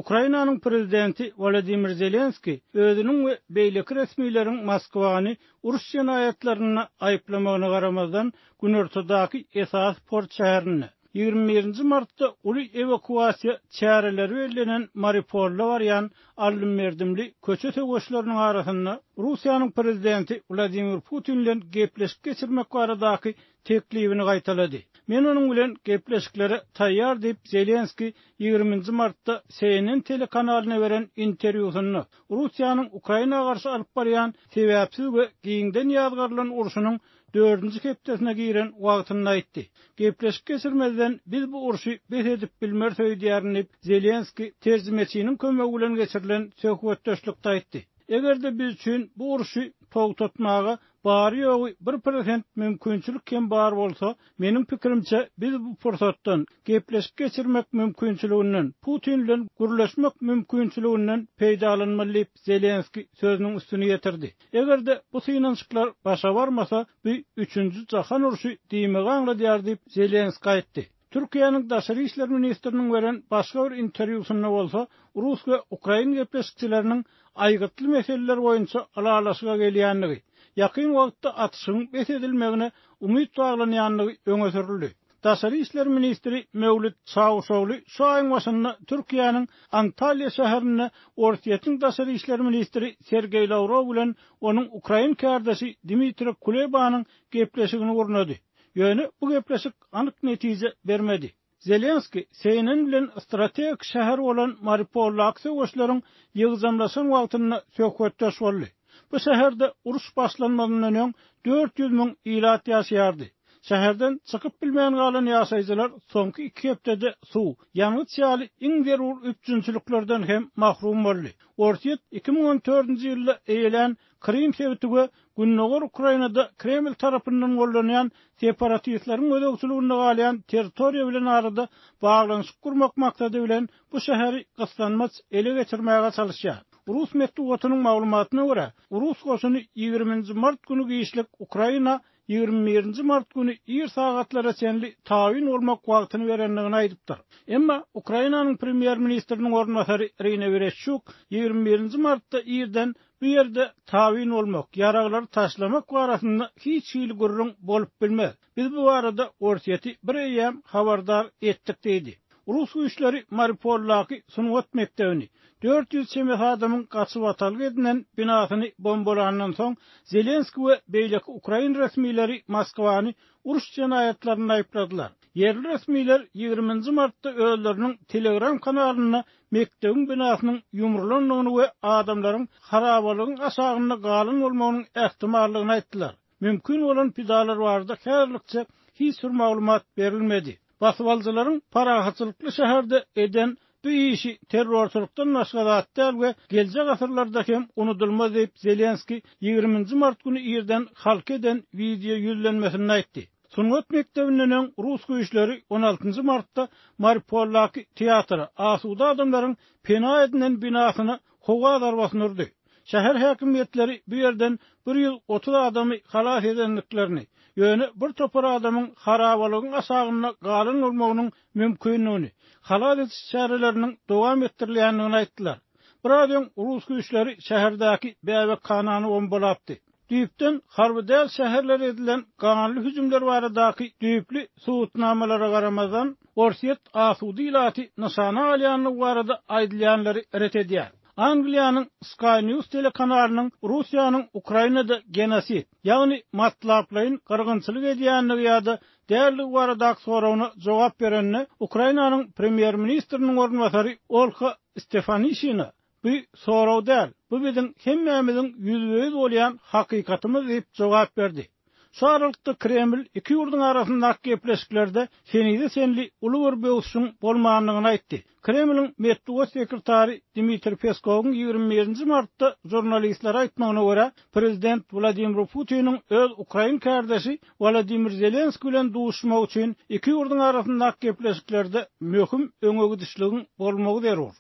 Ukrainanyň prezidenti Wolodymyr Zelenskiý özüniň we beýleki resmileriň Moskwany uruş jenaýatlarynda aýyplamagyna garamazdan, günortadaky esasy port şäherinde, 21 nji martda uly ewakuasiýa çäreleri bellenen Mariupolda barýan aldym-berdimli köçe söweşleriniň arasynda Russiýanyň prezidenti Wladimir Putin bilen gepleşik geçirmek baradaky teklibini gaýtalady. Men onuň bilen gepleşiklere taýýar diýip, Zelenskiý 20 nji martda CNN telekanalyna beren interwýusynda Russiýanyň Ukraina garşy alyp barýan sebäpsiz we giňden ýazgarylan urşunyň dördünji hepdesine giren wagtynda aýtdy. Gepleşik geçirmezden biz bu urşy bes edip bilmeris öýdýärin diýip, Zelenskiý terjimeçiniň kömegi bilen geçirilen söhbetdeşlikde aýtdy. Eger-de biz üçin bu urşy togtatmaga bary-ýogy bir prosent mümkinçilik hem bar bolsa, meniň pikirimçe, biz bu pursatdan, gepleşik geçirmek mümkinçiliginden, Putin bilen gürleşmek mümkinçiliginden peýdalanmaly diýip, Zelenskiý sözüniň üstüni ýetirdi. Eger-de bu synanyşyklar başa barmasa, bu üçünji jahan urşy diýmegi aňladýar diýip, Zelenskiý aýtdy. Türkiýäniň daşary işler ministriniň beren başga bir interwýusynda bolsa, rus we ukrain gepleşikçileriniň aýgytly meseleler boýunça ylalaşyga gelýändigi, ýakyn wagtda atyşygyň bes edilmegine umyt baglanýandygy öňe sürüldi. Daşary işler ministri Mewlüt Çawuşogly şu aýyň başynda Türkiýäniň Antalýa şäherinde Orsýetiň daşary işler ministri Sergeý Lawrow bilen onuň ukrain kärdeşi Dmitriý Kulebanyň gepleşigini gurnady. Ýöne bu gepleşik anyk netije bermedi. Zelenskiý CNN bilen strategik şäher bolan Mariupoldaky söweşleriň ýygjamlaşan wagtynda söhbetdeş boldy. Bu şäherde uruş başlanmazyndan öň 400 müň ilat ýaşaýardy. Şäherden çykyp bilmän galan ýaşaýjylar soňky iki hepdede suw, ýangyç ýaly iň zerur üpjünçiliklerden hem mahrum boldy. Orsýet 2014-nji ýylda eýelän Krym sebiti we Gündogar Ukrainada Kreml tarapyndan goldanýan separatistleriň gözegçiliginde galýan territoriýa bilen arada baglanyşyk gurmak maksady bilen bu şäheri gyssanmaç ele geçirmäge çalyşýar. Rus metbugatynyň maglumatyna görä, rus goşuny 20-nji mart güni giçlik Ukraina 21-nji mart güni ir sagatlara çenli tabyn bolmak wagtyny berendigini aýdypdyr. Emma Ukrainanyň premýer-ministriniň orunbasary Irina Wereşçuk 21-nji martda irden Bu ýerde tabyn bolmak, ýaraglary taşlamak barasynda hiç hili gürrüň bolup bilmez. Biz bu barada Orsýeti bir eýýäm habardar etdik diýdi. Rus güýçleri Mariupoldaky sungat mekdebini, 400 çemesi adamyň gaçybatalga edinen binasyny bombalandan soň, Zelenskiý we beýleki ukrain resmileri Moskwany uruş jenaýatlarynda aýypladylar. Ýerli resmiler 20-nji martda özleriniň Telegram kanalynda mekdebiň binasynyň ýumrulandygyny we adamlaryň harabalygyň aşagynda galan bolmagynyň ähtimallygyny aýtdylar. Mümkin bolan pidalar barada häzirlikçe hiç bir maglumat berilmedi. Basybalyjylaryň parahatçylykly şäherde eden bu işi terrorçylykdan başga zat däl we geljek asyrlarda hem unudylmaz diýip, Zelenskiý 20-nji mart güni irden halka eden wideo ýüzlenmesinde aýtdy. Sungat mekdebinden öň rus güýçleri on altynjy martda Mariupoldaky teatra, asuda adamlaryň pena edinen binasyna howa zarbasyny urdy. Şäher häkimiýetleri bu ýerden 130 adamy halas edendiklerini, ýöne bir topar adamyň harabalygyň aşagynda galan bolmagynyň mümkindigini, halas ediş çäreleriniň dowam etdirilýändigini aýtdylar. Biraz öň rus güýçleri şäherdäki bäbekhanany bombalapdy. Düýpden harby däl şäherlere edilen ganly hüjümler baradaky düýpli subutnamalara garamazdan, Orsýet asuda ilaty nyşana alýandygy barada aýdylýanlary ret edýär. Angliýanyň Sky News telekanalynyň Russiýanyň Ukrainada genosid, ýagny matlaplaýyn gyrgynçylyk edýändigi ýa-da däldigi baradaky soragyna jogap berende, Ukrainanyň premýer-ministriniň orunbasary Olha Stefanişina Bu sorag däl, bu biziň hemmämiziň ýüzbe-ýüz bolýan hakykatymyz diýip jogap berdi. Şu aralykda Kreml iki ýurduň arasyndaky gepleşiklerde henize çenli uly bir böwsüşiň bolmandygyny aýtdy. Kremliň metbugat sekretary Dmitriý Peskowyň 21 nji martda žurnalistlere aýtmagyna görä, prezident Wladimir Putiniň öz ukrain kärdeşi Wolodymyr Zelenskiý bilen duşuşmagy üçin iki ýurduň arasyndaky gepleşiklerde möhüm öňegidişligiň bolmagy zerur.